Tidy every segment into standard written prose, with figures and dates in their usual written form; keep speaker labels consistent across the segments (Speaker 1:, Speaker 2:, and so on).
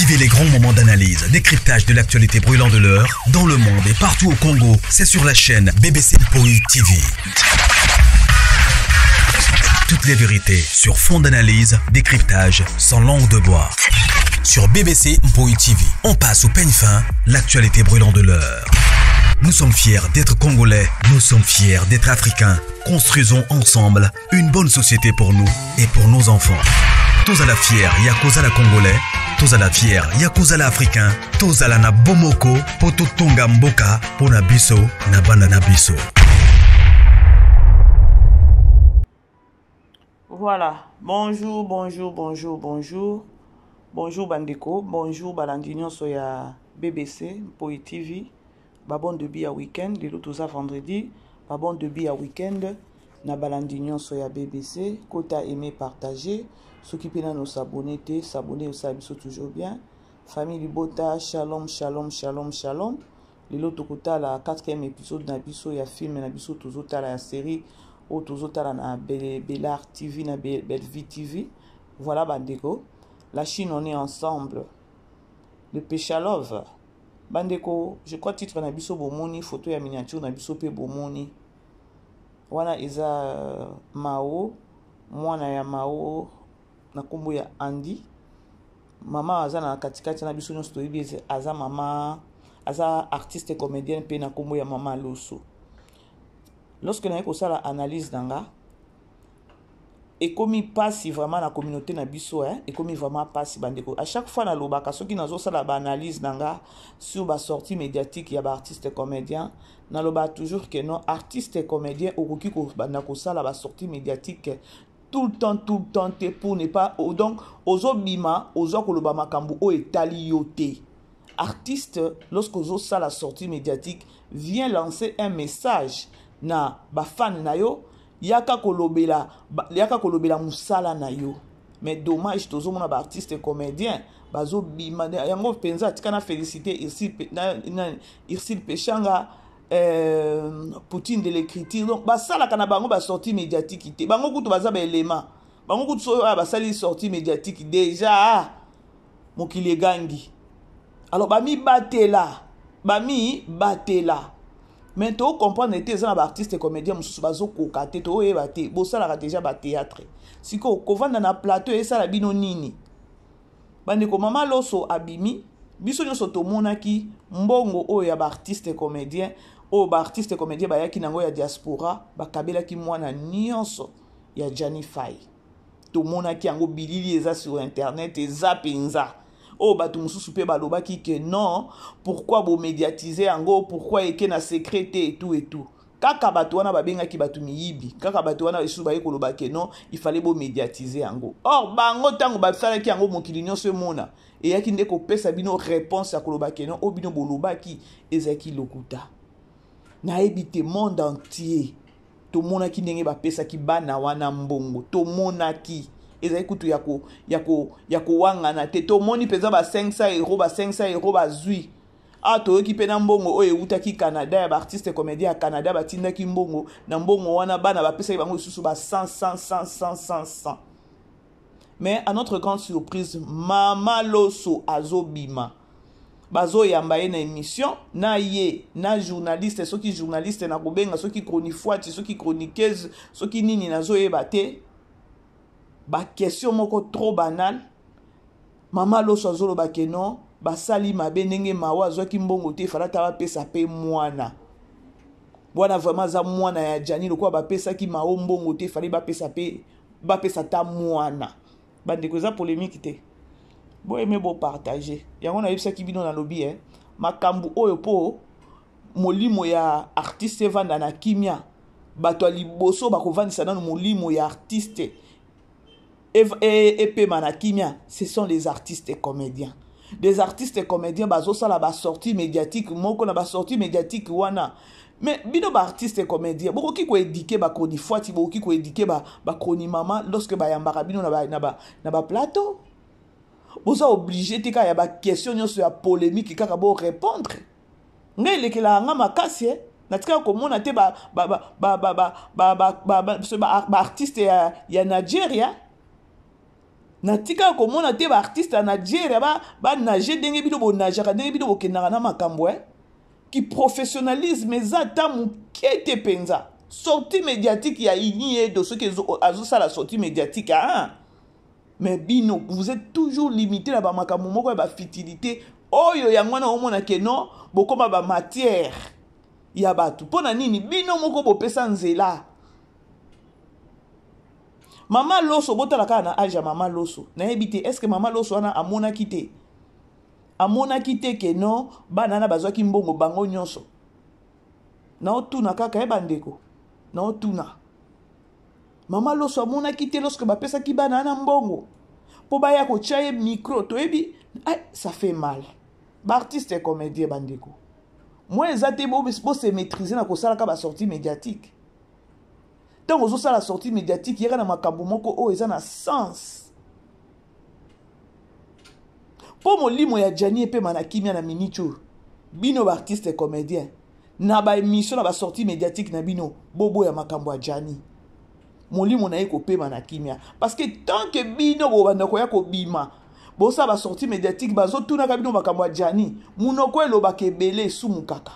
Speaker 1: Vivez les grands moments d'analyse, décryptage de l'actualité brûlante de l'heure, dans le monde et partout au Congo. C'est sur la chaîne BBC Mpoi TV. Toutes les vérités sur fond d'analyse, décryptage, sans langue de bois. Sur BBC Mpoi TV, on passe au peigne fin l'actualité brûlante de l'heure. Nous sommes fiers d'être Congolais, nous sommes fiers d'être Africains. Construisons ensemble une bonne société pour nous et pour nos enfants. Tous à la fière, Yakuza la Congolais, tous à la fière, Yakuza la Africain, tous à la na Bomoko, Poto Tonga Mboka, Pona Biso, na Bana na Biso.
Speaker 2: Voilà, bonjour, bonjour, bonjour, bonjour. Bonjour Bandeko, bonjour balandi nyonso ya BBC, Mpoi TV. Ba bon debut ya week-end, lelo toza vendredi, ba bon debut ya week-end na balandi nyonso ya BBC, kota aimer partager, soki pe nano s'abonner te, s'abonner osala biso toujours bien. Famille libota, shalom, shalom, shalom, shalom. Lelo tokotala 4e épisode na biso ya film na biso tozotala ya série oyo tozotala na Belart TV na Bellevue TV. Voilà bandeko, la Chine on est ensemble. Le Péchalove. Bandeko, je crois titre na biso bomoni, photo ya miniature na biso pe bomoni. Wana eza euh, Mao, mwana ya Mao na kombo ya Andy. Mama aza na katikati na biso nyonso toyebi aza mama aza artiste comédienne pe na kombo ya mama Loso. Lorsque naye kosala analyse na nga ekomi pasi vraiment na communauté na biso eh? ekomi vraiment pasi bandeko à chaque fois nalobaka soki nazosala baanalyse na nga sur basortie médiatique ya baartiste comédien nalobaka toujours que non artiste comédien okoki kobanda kosala basortie médiatique tout le temps tout le temps te pour ne pas oh, donc ozobima ozwa koloba makambo oyo etali yo te artiste lorsque ozosala sortie médiatique vient lancer un message na bafane na yo yaka kolobela yaka kolobela musala na yo mais dommage tozomona ba artiste comédien bazobima yango mpenza atika na félicité Ursule Peshanga euh, Poutine de l'écriture donc basalaka na bango basortie médiatique te bango kutu baza baelema bango kutu soki oyo basali sortie médiatique déjà mokili egangi alors bamibatela bamibatela mais to comprendre te eza na baartiste comédien mosusu bazokoka te toyeba te bosalaka deja batheatre sikoyo kovanda na plateau esala bino nini bandeko mama loso abimi biso nyonso tomonaki mbongo oyo ya baartiste comédien oyo baartiste comédien bayaki nango ya diaspora bakabelaki mwana nyonso ya Gianni Fay tomonaki yango bilili eza sur internet eza mpenza oyo bato mosusu mpe balobaki ke non pourquoi bomédiatise yango pourquoi eke na secret te etout etout kaka bato wana babengaki bato miyibi kaka bato wana lisusu baye koloba ke non il fallait bomédiatise yango or bango ntango basalaki yango mokili nyonso emona eyaki nde kopesa bino réponse ya koloba ke non oyo bino bolobaki ezalaki lokuta nayebi te monde entier tomonaki ndenge bapesaki bana wana mbongo tomonaki ezali kutu ya, ko, ya, ko, ya kowangana te tomoni mpenza ba 500 euro ba 500 euro bazwi awa ah, toyoki mpe na mbongo oyo ewutaki canada ya baartiste comédien ya canada batindaki mbongo na mbongo wana bana bapesaki bango lisusu ba 100 100 100 100 100 100 mais à notre grande surprise mama loso azobima bazoyamba ye na émission na ye na journaliste soki journaliste nakobenga soki chronifuati soki chroniqueuse soki nini nazoyeba te baquestion moko trop banal mama loso azoloba ke non basali mabe ndenge mawa azwaki mbongo te efala ata bapesa mpe mwana wana vraiment aza mwana ya jani lokola bapesaki mao mbongo te efale bapesa mpe bapesa ata mwana bandeko eza polémique te boyeme bopartage yango nayebisaki bino nalobi eh, makambo oyo mpo molimo ya artiste evanda na kimia bato ya liboso bakovandisa nano molimo ya artiste epema na kimia ce sont les artistes comédiens des artistes comédiens bazosala basortie médiatique moko na basortie médiatique wana mais bino baartiste comédien bokoki koédike bachronifuati bokoki koédike bachronimama lorsque bayambaka bino na baplateau boza oblige te kaka ya baquestion nyonso ya polémique kaka borépondre ngai elekelaka nga makasi e natikaka komona te baartiste ya nigeria Natikaka komona te baartiste ya Nigeria banage ndenge bino bonageaka, ndenge bino bokendaka na makambo eh? Ki professionnalisme eza ata moke te mpenza. Sortie médiatique ya Ini Edo, soki azosala sortie médiatique, ah? Mais bino, vous êtes toujours limité na bamakambo moko ya bafutilité oyo. Yango wana omona ke non, bokoma bamatière ya bato. Mpo na nini bino moko bopesa nzela? Mama Loso, botala kaka na age ya mama Loso. Nayebi te, est ce que mama Loso wana amonaki te, amonaki te ke non, bana wana bazwaki mbongo bango nyonso? Naotuna kaka ye, bandeko, naotuna. Mama Loso amonaki te lorsque bapesaki bana wana mbongo mpo baya kotya ye micro? Toyebi, ça fait mal. Baartiste comédien, bandeko, moi eza te bose maîtrise na kosalaka basortie médiatique. Ntango ozosala sortie médiatique, yaka na makambo moko oyo eza na sens mpo molimo ya Jani epema na kimia. Na miniti oyo, bino baartiste comédien, na baémission, na basortie médiatique na bino, boboya makambo ya Jani, molimo na ye kopema na kimia. Parce que tant que bino bobanda koya kobima, bosala basortie médiatique, bazotunaka bino makambo ya Jani, munoko elobaka ebele, esumukaka,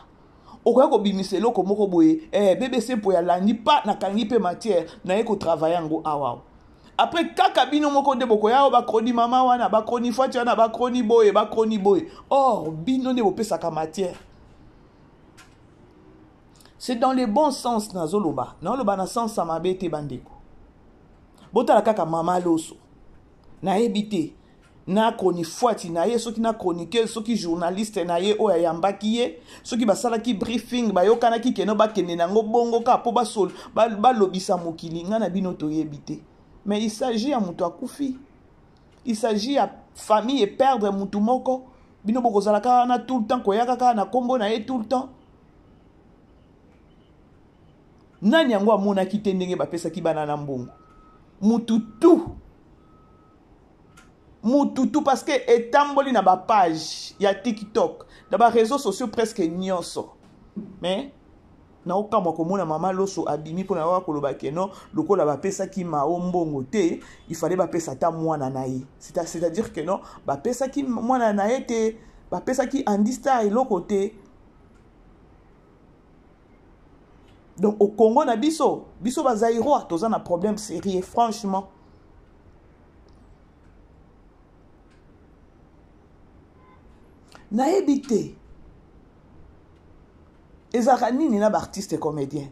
Speaker 2: okoya kobimisa eloko moko boye. BBC mpo alandi pa nakangi mpe matière naye kotravaille yango awa. Après, kaka bino moko nde bokoya oyo bachroni mama wana, bachroni fati wana, bachroni boye, bachroni boye. Or bino nde bopesaka matière. C'est dans le bon sens nazoloba, naoloba na sens ya mabe te. Bandeko, botala kaka mama Loso. Nayebi te na chronifuati na ye, soki na chroniqueuse, soki journaliste na ye oyo ayambaki ye, soki basalaki briefing, bayokanaki keno bakende nango bongo kaka mpo balobisa mokili. Ngai na bino toyebi te, mais il s'agit ya moto akufi, il s'agit ya famille eperdre motu moko. Bino bokozala kaka wana tout le temps, koyaka kaka na nkombo na ye tout le temps. Nani yango amonaki te ndenge bapesaki bana na mbongo? Mutu tu, mutu tu, parce que etamboli na bapage ya TikTok, na baréseaux sociaux presque nyonso. Mais naokamwa komona mama Loso abimi mpona kaka koloba ke non, lokola bapesaki Mao mbongo te, il fallait bapesa ata mwana na ye. C'est-à-dire que non, bapesaki mwana na ye te, bapesaki Andy Star eloko te. Donc au Congo na biso, biso bazaïrois, toza na problème sérieux, franchement. Nayebi te ezalaka nini na baartiste comédien.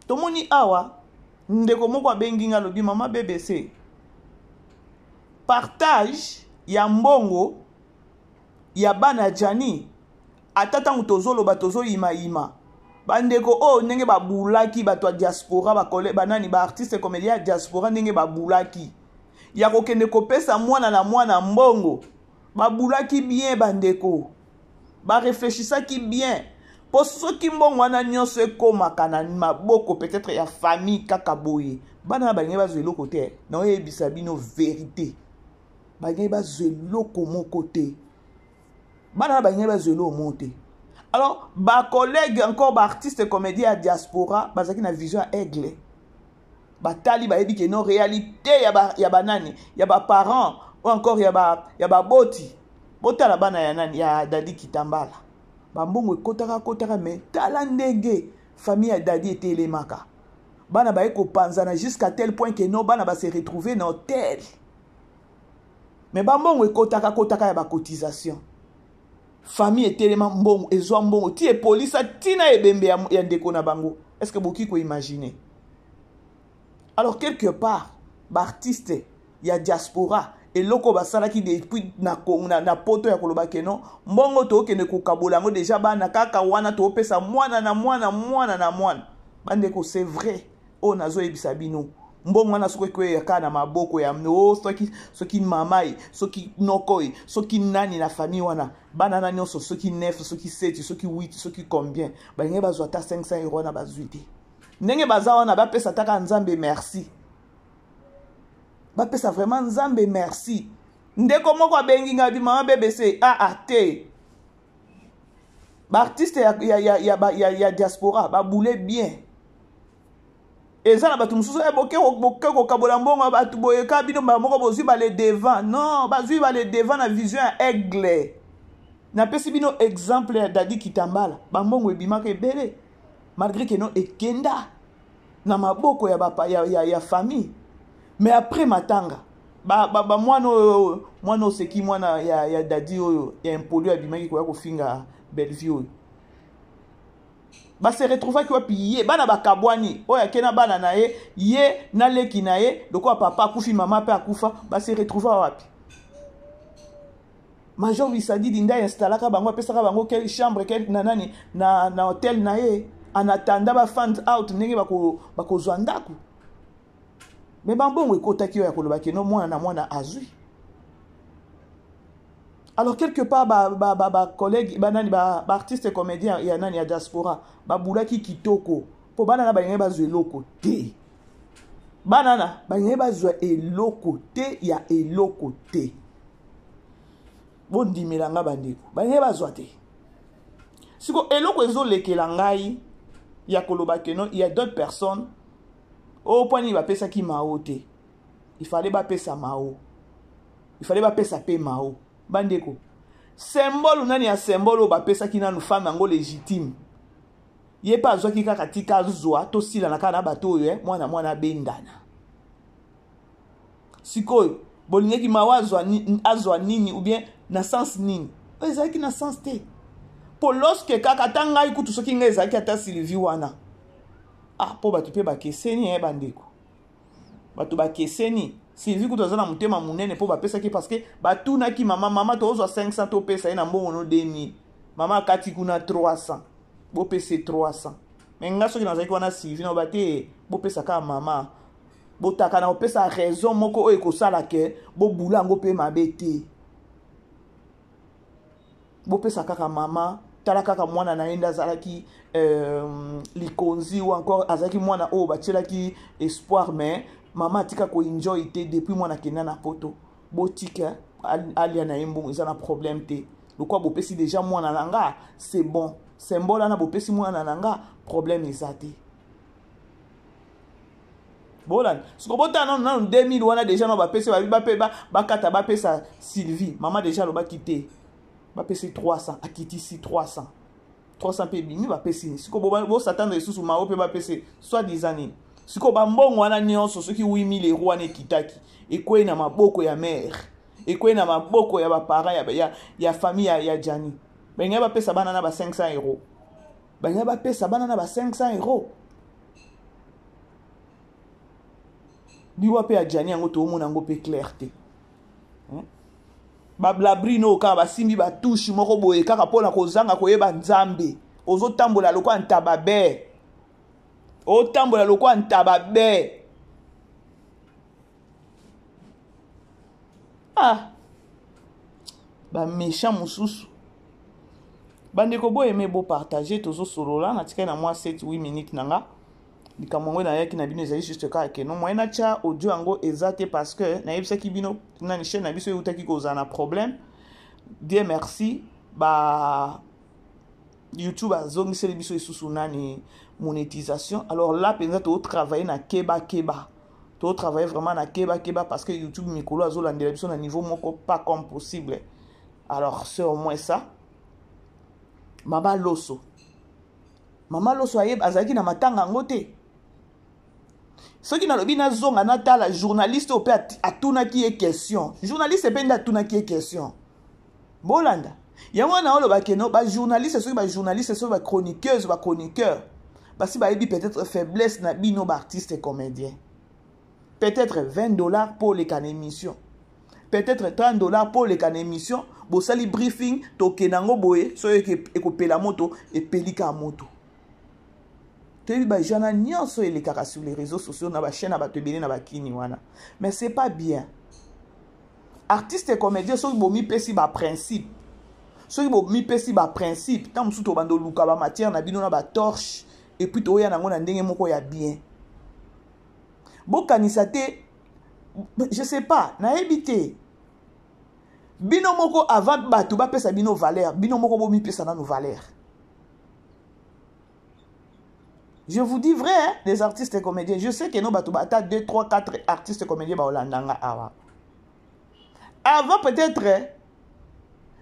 Speaker 2: Tomoni awa ndeko moko abengi nga, alobi: "Mama BBC, partage ya mbongo ya bana Jani, ata ntango tozoloba, tozoyimayima." Bandeko oyo, ndenge babulaki bato ya diaspora, banani, baartiste comédien ya diaspora, ndenge babulaki ya kokende kopesa mwana na mwana mbongo, babulaki bien. Bandeko, bareflechisaki bien, mpo soki mbongo wana nyonso ekómaka na maboko peut-être ya famille kaka boye, bana na balingi bazwa eloko te. Naoyebisa bino vérité, balingi bazwa eloko moko te. Bana na balingi bazwa eloko moko te. Alors bacollègue encore, baartiste comédien ya diaspora, bazalaki na vision ya aigle. Batali, bayebi ke non, réalité ya banani, ya baparent ou encore ya baboti. Botala bana ya nani, ya Dadi Kitambala, bambongo ekotaka kotaka, mais tala ndenge famille ya Dadi etelemaka, bana baye kopanzana jusqu'à tel point ke non, bana base retrouver na hotel. Mais bambongo ekotaka kotaka ya bacotisation, famille etelema, mbongo ezwa mbongo ti epolisa ntina ebembe ya ndeko na bango. Est ce que bokoki koimagine? Alors quelque part, baartiste ya diaspora, eloko basalaki depuis na poto ya koloba ke non, mbongo tookende kokabola yango déjà bana kaka wana, toopesa mwana na mwana, mwana na mwana. Bandeko, c'est vrai oyo nazoyebisa bino. Mbongo wana soki ekoyeka kaka na maboko ya o soki mama ye, soki noko ye, soki nani na famille wana, bana na nyonso, soki 9, soki 7, soki 8, soki combien, balingi bazwa ata 500 euro wana, bazwi te. Ndenge baza wana, bapesa taka Nzambe merci, bapesa vraiment Nzambe merci. Ndeko moko abengi ngai: "Mama BBC, aa te, baartiste ya diaspora babule bien." Eza na bato mosusu, eh, boke boke kokabola mbongo ya bato boye ka bino mbala moko bozwi bale devant. Non, bazwi bale devant na vision ya aigle. Napesi bino exemple ya Dadi Kitambala, bambongo ebimaka ebele malgré que non ekenda na maboko ya, ba, ya, ya, ya famille. Mais après matanga ba, ba, ba mwana oyo, mwana oseki mwana ya, ya Dadi oyo ya impoli abimaki koya kofinga Bellevue oyo, base retrouvaki wapi? Ye bana bakabwani, oyo ake na bana na ye, ye na leki na ye, lokola papa akufi, mama mpe akufa, base retrouva wapi? Major Bisadidi nde ainstalaka bango, apesaka bango quelle chambre, quelle na nani na, na hotel na ye, en attendant ba fund out ndenge bakozwa bako ndako. Me bambongo ekotaki oyo ya koloba keno mwana na mwana azwi. Alors quelque part ba ba ba, ba collègue ba nani ba, ba artiste comédien ya nani ya diaspora babulaki kitoko mpo bana na balingaki bazwa eloko te, bana na balingaki bazwa eloko te ya eloko te. Bondimela nga bandeko, balingaki bazwa te. Siko eloko ezolekela ngai ya koloba keno ya d'autres personnes oyo mpo nini bapesaki mao te? Il fallait bapesa mao, il fallait bapesa mpe mao. Bandeko, symbole nani ya symbole oyo bapesaki nanu femme yango légitime, ye mpe azwaki kaka tika azwa, tosilana kaka na bato oyo, eh, mwana mwana abendana. Sikoyo bolingaki mawa azwa, azwa nini ou bien na sens nini? Oyo ezalaki na sens te, mpo lorsque kaka ata ngai kutu, soki ngai ezalaki ata Sylvie wana, ah, mpo bato mpe bakeseni, eh, bandeko, bato bakeseni. Sylvie kutu aza na motema monene mpo bapesaki, parce que batunaki mama, mama tozwa 500, topesa ye na mbongo no 2000, mama akati kuna 300, bopesa 300. Me nga soki nazalaki wana Sylvie, na te bopesa kaka mama, botaka na kopesa raison moko oyo ekosala ke bobula yango mpe mabe te, bopesa kaka mama. Tala kaka mwana na ye nde azalaki likonzi ou encore azalaki mwana oyo batielaki espoir, mais mama atika koenjoy te depuis mwana akenda na poto. Botika alia na ye mbongo, eza na problème te. Lokwa bopesi déjà mwana na nga, c'est bon, symbole wana bopesi mwana na nga, problème eza te. Bolanda siko, botala nano nano 2000 wana déjà no bapesi, babi bape bakata bapesa Sylvie. Mama déjà alobaki te, bapesi 300, akitisi 300, 300 mpe ebimi, bapesi. Siko bosatana lisusu mao mpe bapesi soit disant nini? Siko bambongo wana nyonso, soki 8000 euro wana ekitaki, ekwei na maboko ya mare, ekwei na maboko ya baparent ya, ya, ya famille ya, ya Jani. Balingai bapesa bana na ba 500 euro, balingai bapesa bana na ba 500 euro. Liwa mpe ya Jani yango toomona yango mpe clair te. Bablabrino oyo kaka basimbi batushe moko boye kaka mpona kozanga koyeba Nzambe. Ozotambola lokola ntaba be, otambola lokola ntaba be. Ah, baméchant mosusu. Bandeko, boyeme, bopartage, tozosolola. Natikali na mwa 7 8 minutes na nga. Likambo yango nayaki na bino ezali juste kaka keno moyen natya audio yango eza te, parce que nayebisaki bino nani chaîne na biso eutaki kozala na problème. Dieu merci, ba YouTube azongiseli biso lisusu nani monétisation. Alors là mpenza totravaille na keba keba, totravaille vraiment na keba keba, parce que YouTube mikolo azolandela biso na niveau moko pas comme possible. Alors c'est au moins ça. Mama Loso, mama Loso ayeba azalaki na matanga yango te. Soki nalobi nazonga natala journaliste oyo mpe atunaki ye question, journaliste mpe nde atunaki ye question. Bolanda yango wana, oloba keno bajournaliste, soki bajournaliste, soki bachroniqueuse, bachroniqueur, basi bayebi peut-être faiblesse na bino baartiste comédien. Peut-être 20 $ mpo oleka na émission, peut-être 30 $ mpo oleka na émission. Bosali briefing, tokende yango boye, soki ekopela moto, epeli kaka moto. Toyebi bajana nyonso elekaka sur les réseaux sociaux na bachaîne na bato ebele na bakini wana, mais c'est pas bien. Artiste comédien, soki bomipesi baprincipe, soki bomipesi baprincipe, ntango mosusu tobanda oluka bamatière na bino na batorche, et puis toya nango na ndenge moko ya bien. Bokanisa te, je sais pas, nayebi te. Bino moko, avant bato bapesa bino valeur, bino moko bomipesa nano valeur. Je vous dis vrai, hein, les artistes et comédiens, je sais que nous, bato, ata 2, 3, 4 artistes et comédiens, baolanda nga awa. Avant peut-être, hein,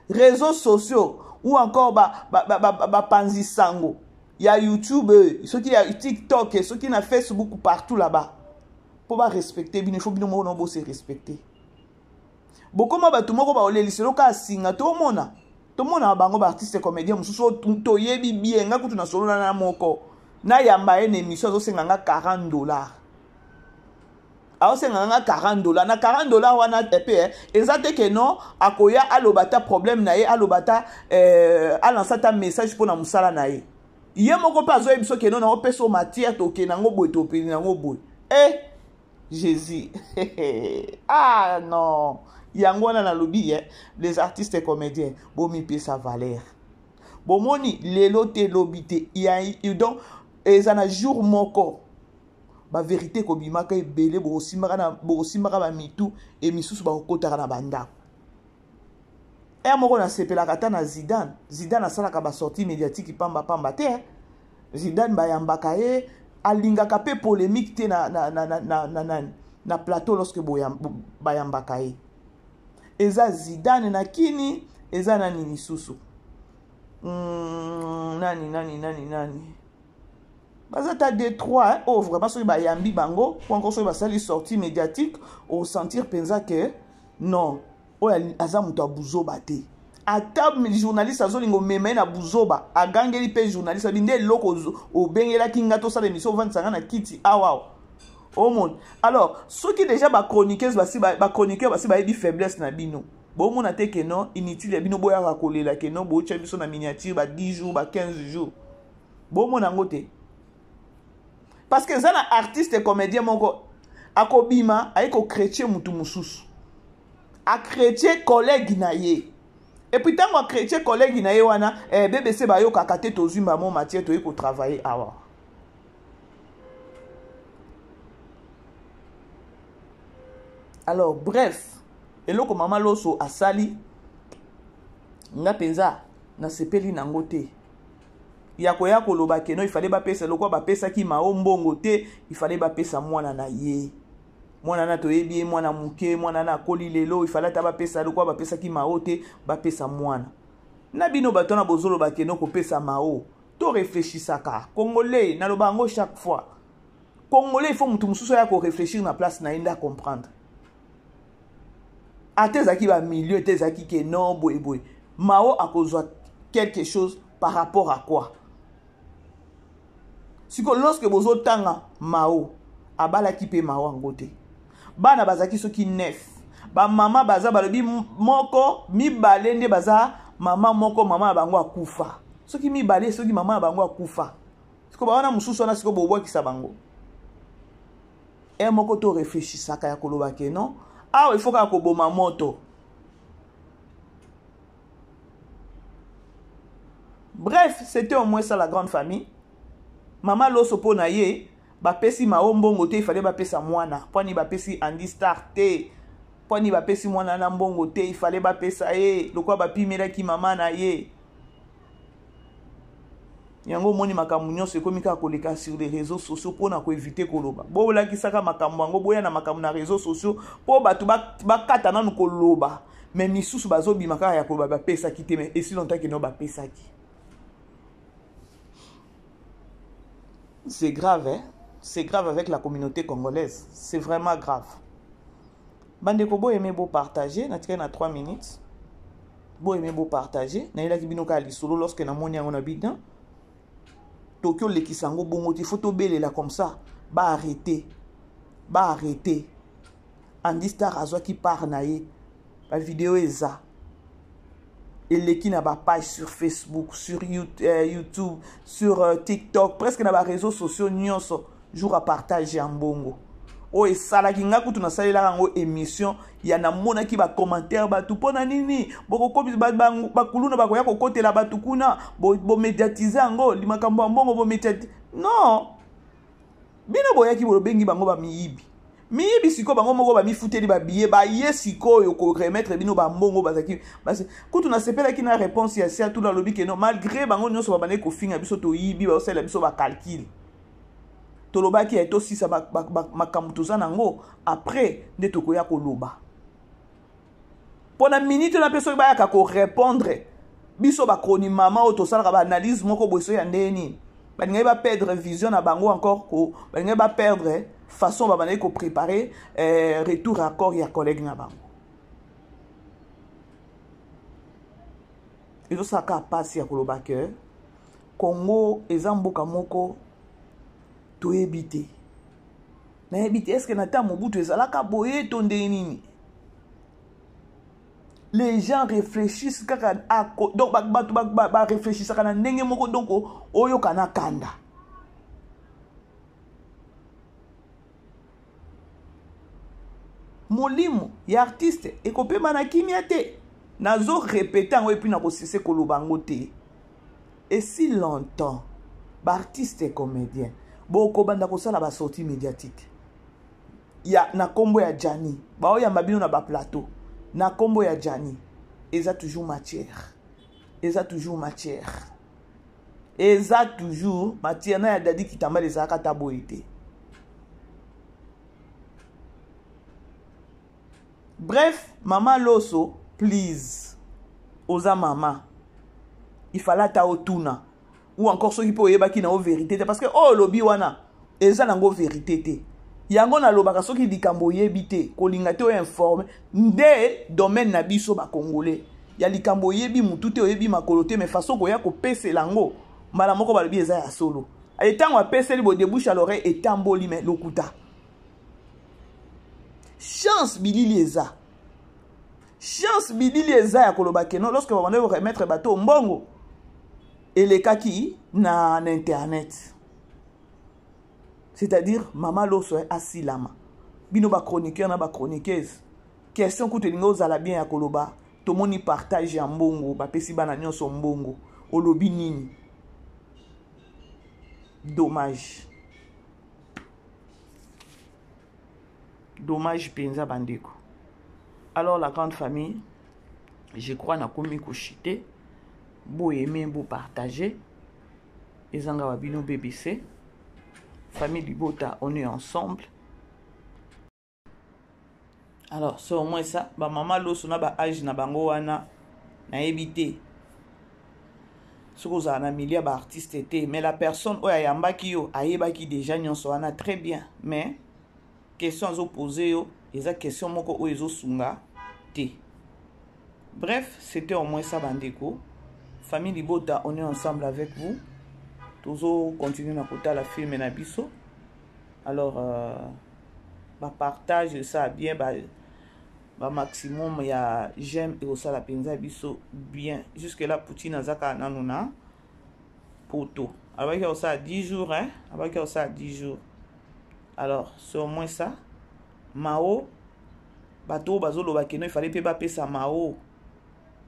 Speaker 2: réseaux sociaux, ou encore, ba, ba, ba, ba, ba, ba panzi sango, il y a YouTube, ceux qui y a TikTok, ceux qui na Facebook, partout là-bas. Pour ba respecter, il faut bino moko bo se respecter. Bokoma bato moko baoleliselo ka singa tomona. Tomona bango ba artiste comédien mosusu oyo toyebi bien, nga kutu na solola na moko. Na yamba ye na émission azosenga nga 40 $. Azosenga nga 40 $. Na 40 $ wana epe, eh, eza te ke non akoya aloba ta problème na ye, aloba ta, eh, alansa ta message mpona mosala na ye. Ye moko mpe azoyebi biso ke non, naopesa o matière, tokende yango boye, topeli yango boye. Eh, Jésus. Ah non. Yango wana nalobi, eh, les artistes et comédiens, bomipesa valeur. Bomoni lelo te lobi te. Ya, donc eza na jour moko. Ba vérité kobimaka ebele, bokosimbaka na, bokosimbaka ba mitu e misusu bakokotaka na bandako. Er moko nasepelaka ata na Zidane. Zidane asalaka ba sortie médiatique pamba pamba te, eh. Zidane bayambaka ye, alingaka pe polémique te na plateau lorsque bayambaka ye. Eza Zidane na kini, eza nani lisusu? Nani, nani, nani, nani? Baza ta 2, 3, hein? Oh, vraiment, soki bayambi bango, ou encore soki basali sortie médiatique, au sentir penza que non, oyo aza moto ya buzoba te. Ata journaliste azolinga omema ye na buzoba, agangeli mpe journaliste abi nde eloko obengelaki nga tosala émission, ovandisa nga na kiti awa awa. Omona. Alors, soki déjà ba chroniqueuse basi ba, ba chroniqueur basi bayebi faiblesse na bino, bomona te ke non, inutile ya bino boyaka kolela ke non, botia biso na miniature ba 10 jours, ba 15 jours. Bomona yango te. Parce que eza na artiste comédien moko akobima aye ko chrétien mutu mosusu. A chrétien collègue na ye. Et puis tango a chrétien collègue na ye wana, eh, BBC bayokaka te tozwi mba mo matière toye ko travailler awa. Alors bref, eloko mama Loso asali nga penza nasepeli nango te. Ya koya koloba ke non, il fallait bapesa lokwa bapesaki Mao mbongo te, il fallait bapesa mwana na ye. Mwana na toyebi ye mwana moke, mwana na akoli lelo, il fallait ata bapesa lokwa bapesaki Mao te, bapesa mwana. Na bino bato wana bozoloba ke non kopesa Mao, to réfléchissaka. Congolais, naloba yango chaque fois. Congolais, il faut mutu mosusu aya ko réfléchir na place na ye nda comprendre. Ate ezalaki ba milieu, ate ezalaki ke non boye boye. Mao akozwa quelque chose par rapport à quoi? Siko lorsque bozotanga Mao, abalaki pe Mao yango te. Bana bazalaki soki 9. Ba mama baza balobi moko, mibale nde baza mama moko, mama ya bango akufa. Soki mibale, soki mama ya bango akufa. Siko ba wana mosusu wana siko bobwakisa bango. E moko to réfléchissaka ya koloba ke non, awa il faut kaka koboma moto. Bref, c'était au moins ça la grande famille. Mama Loso po na ye, bapesi Mao mbongo te, il fallait bapesa mwana. Pwani bapesi Andy Star te. Pwani bapesi mwana na mbongo te, il fallait bapesa ye, lokwa bapimelaki mama na ye. Yango omoni makambo nyonso ekomi kaka koleka sur les réseaux sociaux mpona koevite koloba. Bolakisaka makambo yango, boya na makambo na réseaux sociaux mpo bato bakata nanu koloba. Mais misusu bazobima kaka ya koloba bapesaki te, mais esi longtemps que non bapesaki. C'est grave, hein? C'est grave avec la communauté congolaise. C'est vraiment grave. Bandeko, bo aimer, bo partager. Natikali na 3 minutes. Bo aimer, bo partager. Nayelaki bino kaka lisolo lorsque namoni yango na bino. Toki olekisa yango bongo te, il faut tobelela comme ça. Ba arrêter. Ba arrêter. Andy Star azwaki part na ye. Ba vidéo eza. Eleki na ba page sur Facebook, sur YouTube, sur TikTok, presque na ba réseaux sociaux nyonso, jour à partage ya mbongo. Oyo esalaki nga kutu nasalelaka yango émission ya namonaki ba commentaire bato mpona nini bokokomi bakuluna bakoya kokotela bato kuna, bomédiatiser yango makambo ya mbongo, bomédiatiser. Non, bino boyaki bolobengi bango ba miyibi. Miyibi sikoyo bango moko bamifuteli ba billet, baye sikoyo koremettre bino ba mbongo bazalaki. Basi kutu nasepelaki na réponse ya Sia Tula, alobi ke non, malgré bango nyonso babandaki kofinga biso toyibi, baosalela biso ba calcul. Tolobaki ya tosisa makambo toza nango, après nde tokoya koloba. Mpo na minute na mpe soki bayaka korépondre biso bakroni mama oyo tosalaka baanalyse moko boye soki ya ndenge nini, balingaki baperdre vision na bango encore, ko balingaki baperdre façon babandaki koprépare retour accord ya collègue na bango. Ezosala kaka mpasi ya koloba ke Congo eza mboka moko toyebi te. Nayebi te est-ce na ntango Mobutu ezalaka boye to ndenge nini. Les gens réfléchissent kaka, donc bato baréfléchissaka na ndenge moko, donc oyoka na kanda. Molimo ya artiste ekopema na kimia te. Nazorépéter yango et puis nakosese koloba yango te. Et si longtemps baartiste comédien bokobanda kosala basortie médiatique ya na nkombo ya Jani, baoyamba bino na baplateau na nkombo ya Jani, eza toujours matière, eza toujours matière, eza toujours matière. Na ya Dadi Kitambala ezalaka ata boye te. Bref, mama Loso, please, oza mama, il fallait ata otuna ou encore soki mpe oyebaki na yo vérité te, parce que oyo olobi wana eza nango vérité te. Yango nalobaka, soki likambo oyebi te, kolinga te oinforme. Nde domaine na biso bacongolais ya likambo oyebi mutu te, oyebi makolo te, mais façon koya kopesela yango mbala moko, balobi eza ya solo. Etango apeseli bo de bouche à l'oreille etamboli, mais lokuta. Chance bilili eza, chance bilili eza ya koloba ke non, lorsque babandaki koremettre bato mbongo, elekaki na internet. C'est-à-dire mama Loso asilama. Bino bachroniqueur na bachroniqueuse, question kutu elingi ozala bien ya koloba: tomoni partage ya mbongo, bapesi bana nyonso mbongo, olobi nini? Dommage, dommage mpenza, bandeko. Alors la grande famille, je crois nakomi kochuter. Boaimer, bopartager, ezanga wa bino BBC famille libota, on est ensemble. Alors c'est au moins ça. Bamama Loso na baage na bango wana, nayebi te soki ozala na milieu ya baartiste te, mais la personne oyo ayambaki yo ayebaki déjà nyonso wana très bien, mais question azopose yo eza question moko oyo ezosunga te. Bref, c'était au moins ça, bandeko. Famille libota, on est ensemble avec vous, tozo continuer na kotala film na biso. Alors bapartage ça bien, ba bamaximum ya j'aime ekosala mpenza biso bien. Jusque là Poutine aza kaka nanu na poto. Alobaki akosala 10 jours, hein? Alobaki akosala 10 jours. Alors c'est au moins ça. Mao, bato oyo bazoloba ke non, il fallait mpe bapesa Mao.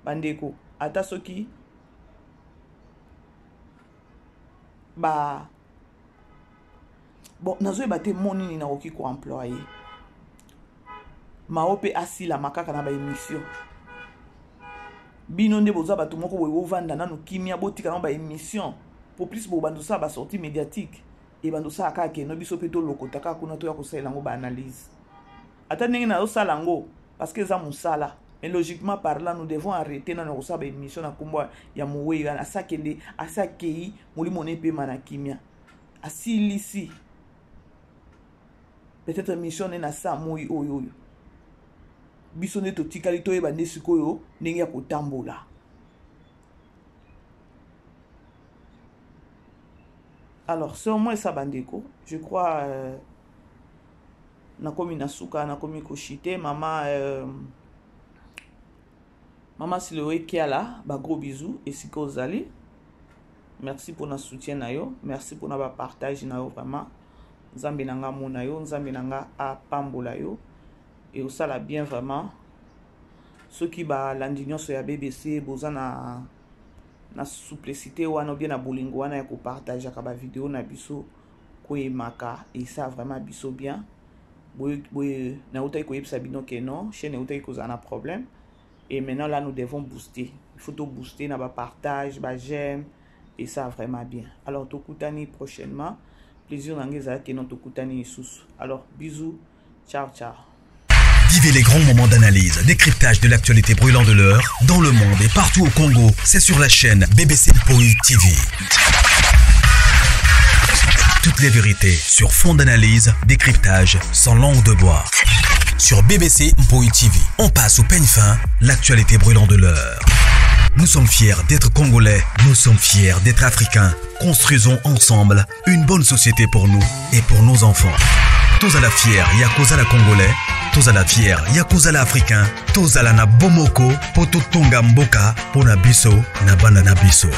Speaker 2: Bandeko, ata soki ba bon, nazoyeba te mo nini nakoki koemployer. Mao mpe asilama kaka na baémission. Bino nde boza bato moko boye, bovanda nanu kimia, botika nano baémission po plus bobanda osala basortie médiatique, ebanda osala kaka keno biso mpe tolokota kaka kuna, toya kosalela yango baanalyse ata ndenge nazosala yango, parce que eza mosala. Mais logiquement parlant, nous devons arrêter nano kosala baémission na nkombo ya mowei wana. Asi akende, asi akei, molimo na epema na kimia. Asilisi peut-être mission nde na sa moi oyo. Oyo biso nde totikali, toyeba nde sikoyo ndenge ya kotambola. Alors c'est au moins ça, bandeko. Je crois nakomi na suka, nakomi kochuter. Mama Siloe Kiala, bagros bisous esika ozali. Merci mpona soutien na yo, merci mpona bapartage na yo. Vraiment, Nzambe na nga amona yo, Nzambe na nga apambola yo. Eosala bien vraiment soki balandi nyonso ya BBC boza na souplicité wana ou bien na bolingo wana ya kopartageaka bavideo na biso, koyemaka esa vraiment biso bien. Boye nautaki koyebisa bino ke non, chaîne eutaki kozala na problème et maintenant là nous devons booster. Il faut to booster na bapartage, baj'aime et ça vraiment bien. Alors tokutani prochainement. Plaisir na ngai ezalaki no tokutani lisusu. Alors bisous, ciao ciao.
Speaker 1: Vivez les grands moments d'analyse, décryptage de l'actualité brûlante de l'heure, dans le monde et partout au Congo. C'est sur la chaîne BBC Mpoi TV. Toutes les vérités sur fond d'analyse, décryptage, sans langue de bois. Sur BBC Mpoi TV, on passe au peigne fin l'actualité brûlante de l'heure. Nous sommes fiers d'être Congolais, nous sommes fiers d'être Africains. Construisons ensemble une bonne société pour nous et pour nos enfants. Tozala fier ya kozala Congolais, tozala fier ya kozala Africain, tozala na bomoko po totonga mboka po na biso na bana na biso.